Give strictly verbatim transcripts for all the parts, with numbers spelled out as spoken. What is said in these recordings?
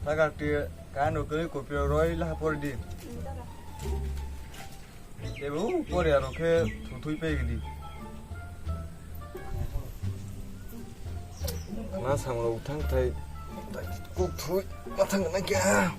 Sagar ti kan rok kiri kopi roi laha por di. Ebo pore aro khe thuthui pe gidi. Na samro uthang thai kok thui mathang na kya.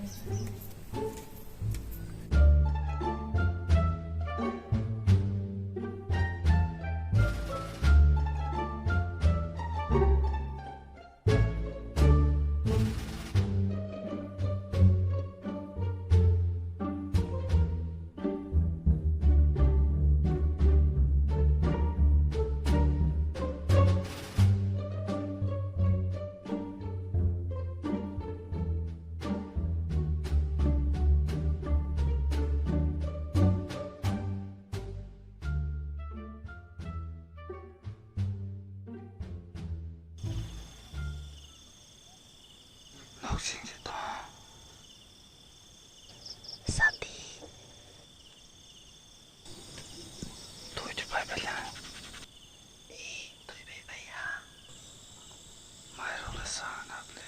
Sati. Twi twi bai bai la. Ee, twi bai bai ya. Mai rok le sa na ble.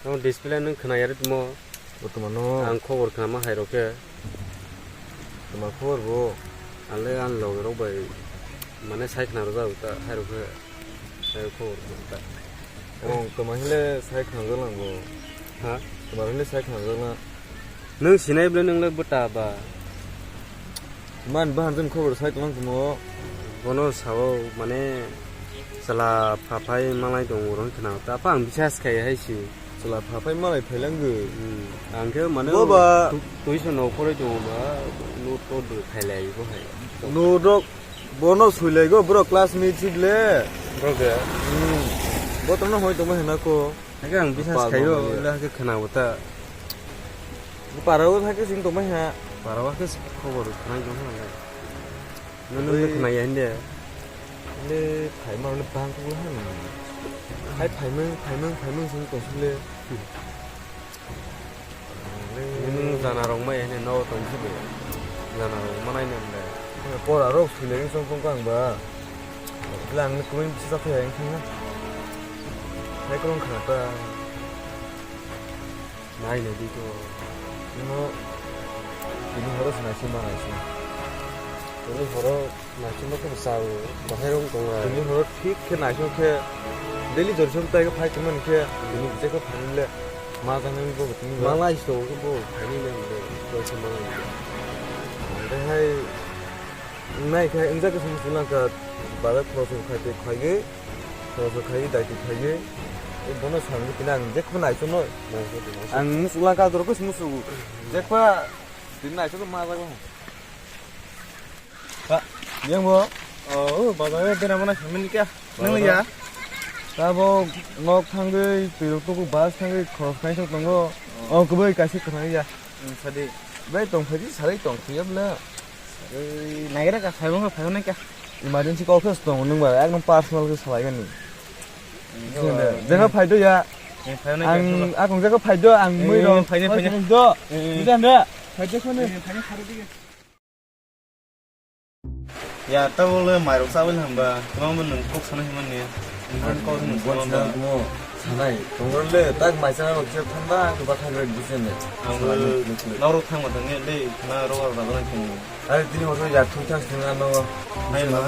Tamo display nung khna yari tamo. Bo tamo no. Ang khobor khna ma hai rok khe. Tamo khobor bo. Ale ang log rok bai mane sai khna rok ta hai rok khe. Sai khobor ta. Ong tamo hile sai khna rok lang bo. Ha? Tamo hile sai khna rok lang. Nung sinai ble nung le bwta ba. Man bahan jani khobor sai tonglang tamo. Bono sao mane chwla phaphai malai tongo rong khna. Ta apa ang bisas khai hai si. Chwla phaphai malai phailang gwi. Hmm. Ang khe mane bo ba tu-, tuition no poroi tongo ba. No to do khailai bo hai. No dok bono suilai go bro classmate si ble. Bro ge. Hmm. Bo tongna hoi tongma hena ko. Hake ang bisas khayo, le hake khna bo ta. Parao hake sing tongmai ha. Parao hake khobor khnai tong ha. Nunu le khna ya hinde. Le phaima le bang ko ha. Hai phaimung, phaimung, phaimung sing tong sile. Nunu jana rok mai hine no tong sile. Jana rok manai ne le. Pora rok sile song tong kang ba. Lang ni kumin bisa khe yang khna. Hai krong khna ta. Nai le di to. Nino ini harus nasi ma nasi. Ini horo nasi ma khe sao bahai rong tong ai. Ini horo thik khe nasi khe daily jorjom tai khe phai tongmani khe ini je khe phai le ma jang ni bo tini ma lai sto bo phai ni le jorjom ma lai. Ande hai nai khe inja khe sung sulang kha bazar khoro sung khai te khai ge. Soso khai, daiti khai. E bono samni kina ang jekpa naisono. Ang musulang ka dorok musu. Jekpa din naisono ma jago. Ha, yang bo. Oh, bazar e bena mana samni kya? Nang ya. Tabo nok thangwi, tirok tuku bus thangwi, khorok khai sok tongo. Oh, kubai kaisa khna ya. Hmm, sadi. Bai tong phai di, sarai tong phiya bla. Ei, nagira ka phai bang phai nai ka. Emergency call khe tong nung ba, ekdom personal khe salai gani. Hmm, jekha phai do ya. Eh, phai nai ka. Ang, akong jekha phai do, ang mui rong phai nai, phai nai. Do. Eh. Bujan do. Phai do khone. Eh, phai nai, phai nai. Ya, ta bole mai rok sabel hamba, tama bo nung kok sana himani. Nung kok nung kok hamba. Mo sanai, tongor le, tak mai sana rok se thanda, ang ba thang rek bisen ne. Ang norok thang ma tang ne, le, na rok rok rok thang. Are tini hoso ya thung thang thang ano. Hai ma.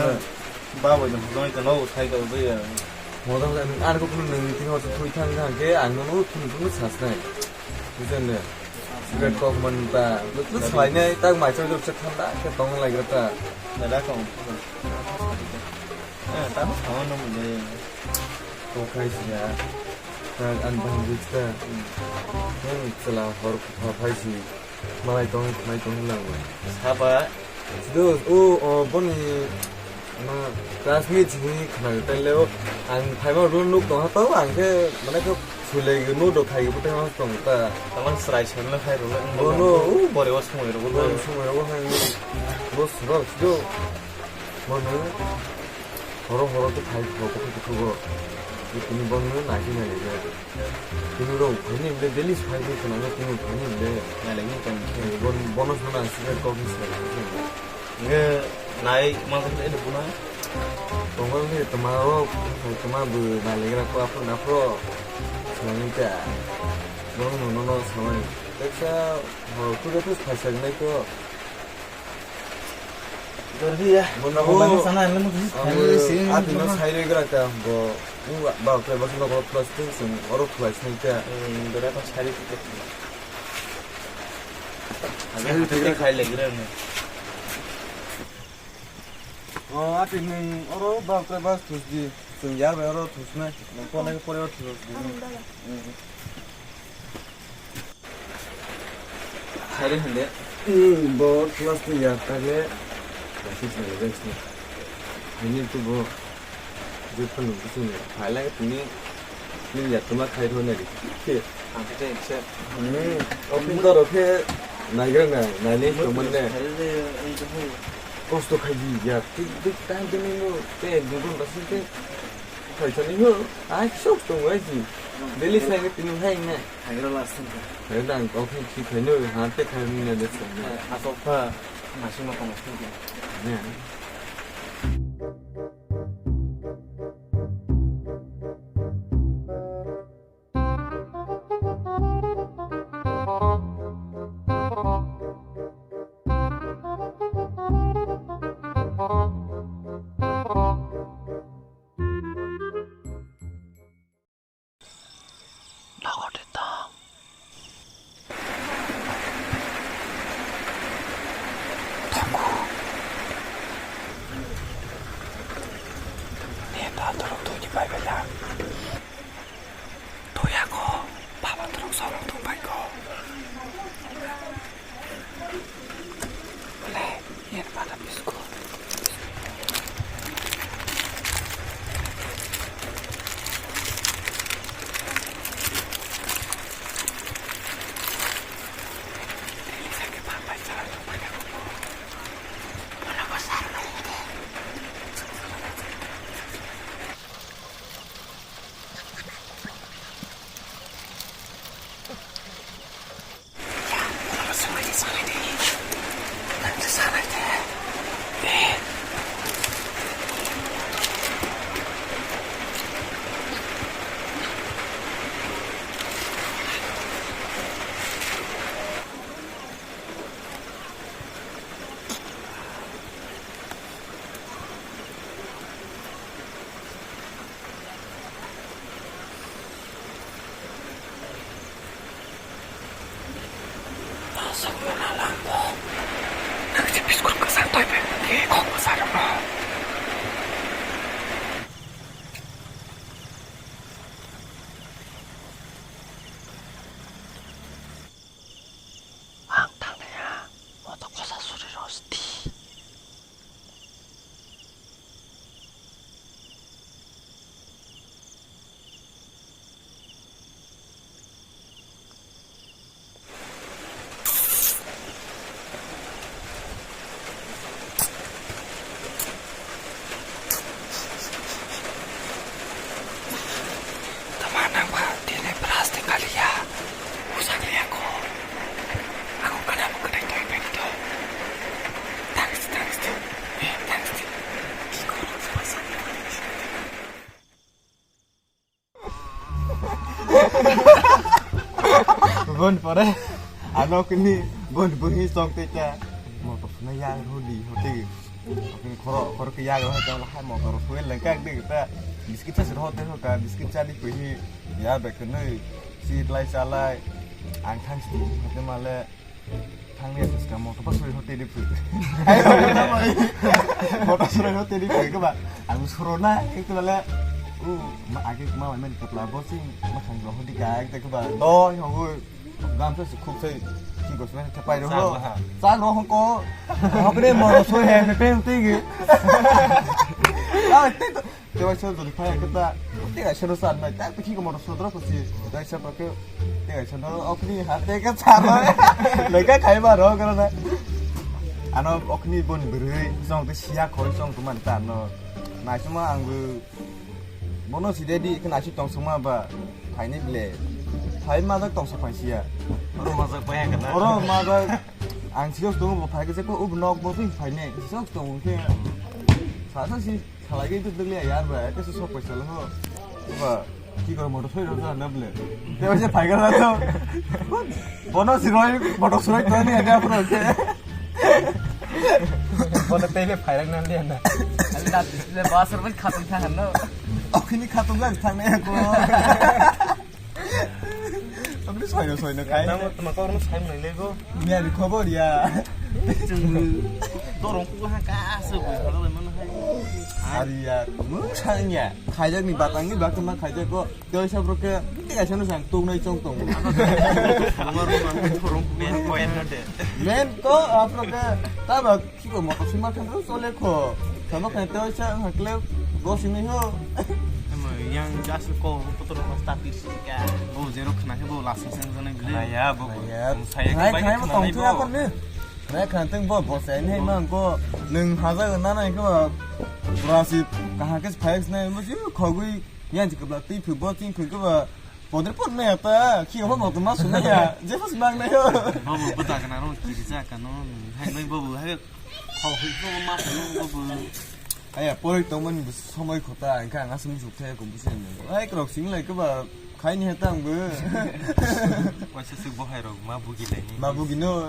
Ba bo jong jong ta no sai ka bo ya. Modal ang ar ko phun nung tini hoso thui thang thang ke ang no phun phun sas nai. Bujan ne. Sigaret kok man ta. Lu salainai tak mai choi jok se thanda ke tong lai gra ta. Dada kong. Eh, ta no sama no mule. Ko khai sia. Ta an bang rik ta. Yang sela hor hor khai si. Malai tong, malai tong lang. Saba. Sido, o, o, boni, ma, classmate ni khna tele o. Ang phaima run nuk tong ha tau, ang ke, mane ke, Sulai no do khai bo tang tong ta. Taman srai srai khai ro le. Bono. Bore o sumai ro. Bono sumai ro hai. Bo suro suro. Bono. Horo horo to khai ko ko ko. Tini bono na ki na le. Tini ro khai ni le daily khai ni kana tini khai ni le. Na le ni kan. Bon bono sana sira ko ni sira. Nge nai ma ko le buna. Tongol ni toma ro toma bu na le gra ko apo na pro. Sila ni ta. Bono no no no sama ni. Teksa. Ho, tu ke tu phai sa nai ko. Jordi ya. Bono. Bo bang sana le mo tu. Ati no sai re gra ta bo. U ba ke ba no ko plus tu sung oro plus ni ta. Hmm, dora ko sai re ta. Sai re ta khai le gra ne. O ati nung oro ba ke ba tu di. Sung yar ba oro tu na. Nung ko na ko oro tu di. Hmm. Haire hande. Hmm, bo class ni ya tage. Class ni ya tage. Ini tu bo. Jepun tu sini. Haile tini. Ini ya tuma khai thone di. Ke. Ang te se. Hmm. Open door ke. Naigra na. Naile tu mane. Kosto khai di ya. Tik tik time tini no. Te dugun basing te. Phaisani ho, ai sok tong ai si. Daily sai ke tini hai ne. Hai ro last time. Hai dang kok hi si khai no, ha te khai ni ne de sai ne. Asok pha, masuk ma tong sini. Ne. Nokar de tang. Tongo. Ni ta dorok tui ni pai bela. Toya ko, baba dorok sorong tong pai ko. Ang tangnaiha, moto kosa suri rosti. Tama nang ba tini plastic kaliya. Usak liya ko. Aku kena mengenai toy bag itu. Thanks, thanks, thanks. Eh, thanks, thanks. Kiko rasa. Bon pore. Ano kini bon buhi song teka. Mo to phuna yang hodi hodi. Khoro khoro ke yagra hai tong hai motor fuel lengkak de ta. Biscuit sa sir hote hoka biscuit chani puhi ya be khnoi si lai chalai ang thang si hote male thang ni asis ka motor pa suri hote de phu. Motor suri hote de phu ke ba ang suro na ke male u ma age ma men ke pla bo sing ma khang ro hodi ka ek de ke ba do ho. Gamsa se khuk sai, ki gosna se pai ro. Chak laha. Chak ro hong ko. Hok re mo so he me pe te ge. Ah, te to. Tewaisa jodi phai khe ta, tewaisa no sar nai, ta bikhi ko motor sodro ko si, tewaisa pa ke, tewaisa no okni ha te ke sar nai, lega khai ba ro kara na. Ano okni boni bwrwi, song te siya khoi song tu man ta no. Naisuma ang bu, bono si dedi ke naisu tong suma ba, phai ni ble, phai ma jak tong sa phai siya. Oro ma jak phai khe na. Oro ma jak, ang siyok tong bo phai ke se ko ub nok bo phai ne, siyok tong ke, sa sa si. Khalai ke duk duk le yar ba, ke su sok paisa lo ho. Ba, ki kor motor soi rok na ble. Te ba se phai gara to. Bono siroi, motor siroi to ni ada pro ke. Bono tele phai rang na le na. Ani dat le ba sar ban khatung tha no. Okini khatung gan thang ne ko. Tamni soino soino khai. Tamo tamo korno sai mwnai lego. Miya ni khobor ya. Chwng dorong ku ha ka se bui ha lai mano hai. Ari ya, mung sang ya. Khaijak ni batang ni bakma khaijak ko. Doi sabro ke, tiga sana sang tung nai chong tong. Dorong ku ha korong ku ha ko en de. Men ko apro ke tabak Kiko motor sima khan ro chole kho. Tamo khan te oisa hakle go simi ho. Emo yang gas ko putor ko start is ka. Bo zero khna khe bo lasing sang jane gle. Khna ya bo. Khna ya. Saya khai khai bo tong thung apor ni. Khai khan teng bo bo sai nei mang ko nung haja na nai ko. Brasi kaha ke phai nai mo ji khogui yang ji kebla ti phu bo ting phu ko ba. Podre pod nai ta, ki ho mo ma suna ya, je pas mang nai ho. Babu bwta kana ro kiri ja kano, hai noi babu hai khau hui ko ma sunu babu. Aya pori tongmani somoi khota, engka ang asum juk thai ko busi ni. Ai krok sing lai ko ba khai ni heta ang bu. Waisa sik bo hai rok ma bugi lai ni. Ma bugi no.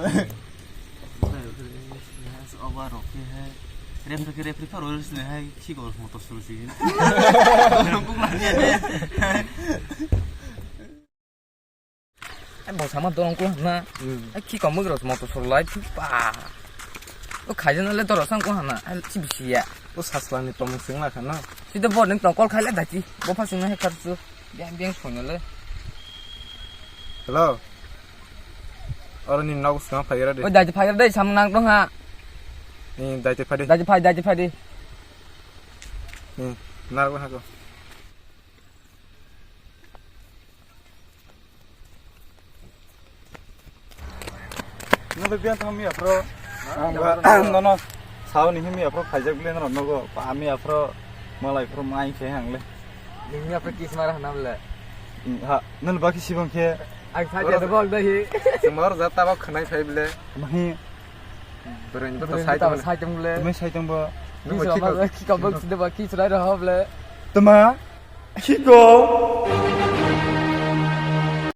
Oba rok ke hai. Refri ke refri ka roi sini hai. Ki gol motor suru sini. Ai bo sama dorong ko na. Hmm. Ai ki kamu gros motor suru lai pa. O khaijana le dorong sang ko hana. Ai chi bisi ya. O saslang ni tomung sing la khana. Sida bo ning tong kol khai le dati. Bo pha sing na he kharsu. Biang biang soino le. Hello. Oro ni nok song phai ra de. Oi dati phai ra de sam nang tong ha. Ni dati phai de. Dati phai dati phai de. Ni nar ko ha ko. Nang biang thang mi afro. Ang ba nono sao ni himi afro khaijak le nono go. Ami afro malai afro mai khe hang le. Nini afro kis mara hana le. Ha, nang ba ki sibang khe. Ang sa ja bol da hi. Sumar ja ta ba khnai phai le. Mahi. Bereng to sai tong le. Mai sai tong ba. Ni so ma ki ka bol side ba ki srai ra hob le. Tama. Kiko.